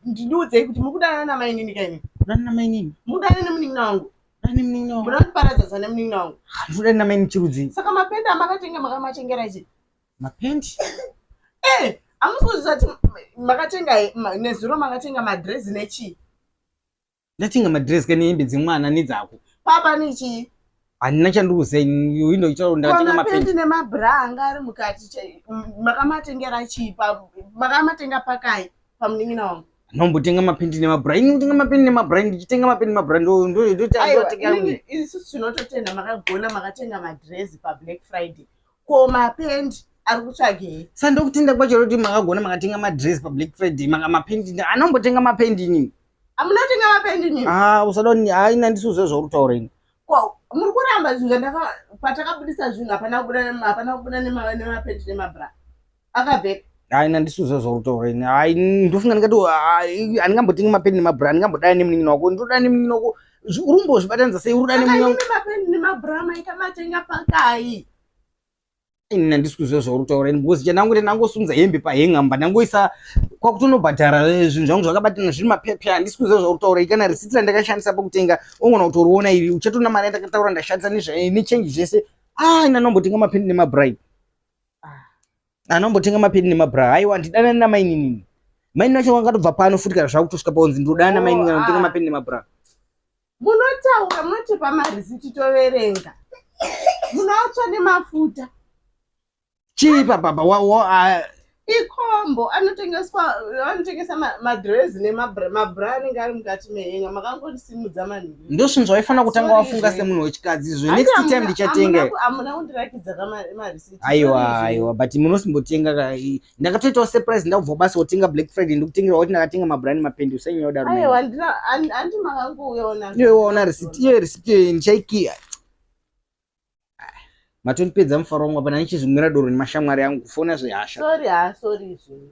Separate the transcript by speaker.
Speaker 1: Ndiudzei kuti muri kudanana namainini kaini?
Speaker 2: Kudanana namainini?
Speaker 1: Mudanana nemunin'ina wangu.
Speaker 2: Kudanana nemunin'ina wangu.
Speaker 1: Muda kundiparadzanisa nemunin'ina wangu.
Speaker 2: Ndikudanana namainini chirudzi.
Speaker 1: Saka mapendi amakatenga makamatengera chii?
Speaker 2: Mapendi?
Speaker 1: Eh, hamusi kuziva kuti makatenga nezuro makatenga madrezi nechii?
Speaker 2: Ndatenga madress kane hembe dzemwana nedzako.
Speaker 1: Papa nechii?
Speaker 2: Handina chandiri kuziva ini ndochitaura ndakatenga
Speaker 1: mapendi nemabra anga ari mukati makamatengera chii? Makamatenga pakai pamunin'ina wangu?
Speaker 2: Nombotenga mapendi nemabra. Ini kutenga mapendi nemabra ndichitenga mapendi nemabra ndo ndo
Speaker 1: ndo isusu tinototenda makagona makatenga madress paBlack Friday. Ko mapendi ari kutsvagei?
Speaker 2: Sa ndokutenda kwacho kuti makagona makatenga madress paBlack Friday mapendi anombotenga mapendi inini.
Speaker 1: Amunotenga mapendi inini?
Speaker 2: Ah, usada kuti hayi nandisuze zvauri kutaura ini.
Speaker 1: Ko muri kuramba zvinhu zvandaka patakabudisa zvinhu hapana kubuda hapana kubuda nemapendi nemabra. Akabveka.
Speaker 2: Hayi nandisuze zvauri kutaura ini. Hayi ndofunga ndingati handingambotengi mapendi nemabra handingambodai nemunin'ina wako ndodai nemunin'ina wako uri kumbozvibatanidza sei uri kudai nemunin'ina
Speaker 1: wako. Mapendi nemabra maita matenga pakai?
Speaker 2: Ini handisi kuziva zvauri kutaura ini because chandangoita ndangosumudza hembe pahenga mba ndangoisa kwakutonobhadhara eh, zvinhu zvangu zvakabatana zviri mapepe handisi kuziva zvauri kutaura iyi kana risiti randakashandisa pakutenga ongona kutoriona iri uchatoona mari yandakataura ndashandisa nechange zvese ah ini anombotenga mapendi nemabrai anombotenga mapeni nemabra haiwa ndidanani namainini maini vacho vangatobva pano futi kana zvakutosvika paunzi ndodana namainini kana kutenga oh, ah. mapeni nemabra
Speaker 1: Munotaura munotipa marisiti toverenga. Munotsva nemafuta.
Speaker 2: Chii papa wa wa
Speaker 1: ikombo anotengeswa anotengesa madress nemabra anenge ari mukati mehenga makangosimudza manhingi.
Speaker 2: Ndozvinhu zvawaifanira kutanga wafunga semunhu wechikadzi izvo next time ndichatenga.
Speaker 1: Hamuna kundirakidza kamarisiti.
Speaker 2: Aiwa aiwa but munosimbotenga ndakatoitawo surprise ndakubva basa kutenga Black Friday ndikutengera wati ndakatenga mabrand mapendi usanyanya kudaro.
Speaker 1: Aiwa ndina handi makangouyaona.
Speaker 2: Iwe waona receipt iye receipt iye ndichaikiya. Matondipedza mufaro wangu apa ndanichizvimwira doro nemashamwari angu kufona zvehasha.
Speaker 1: Sorry ha sorry zvinhu.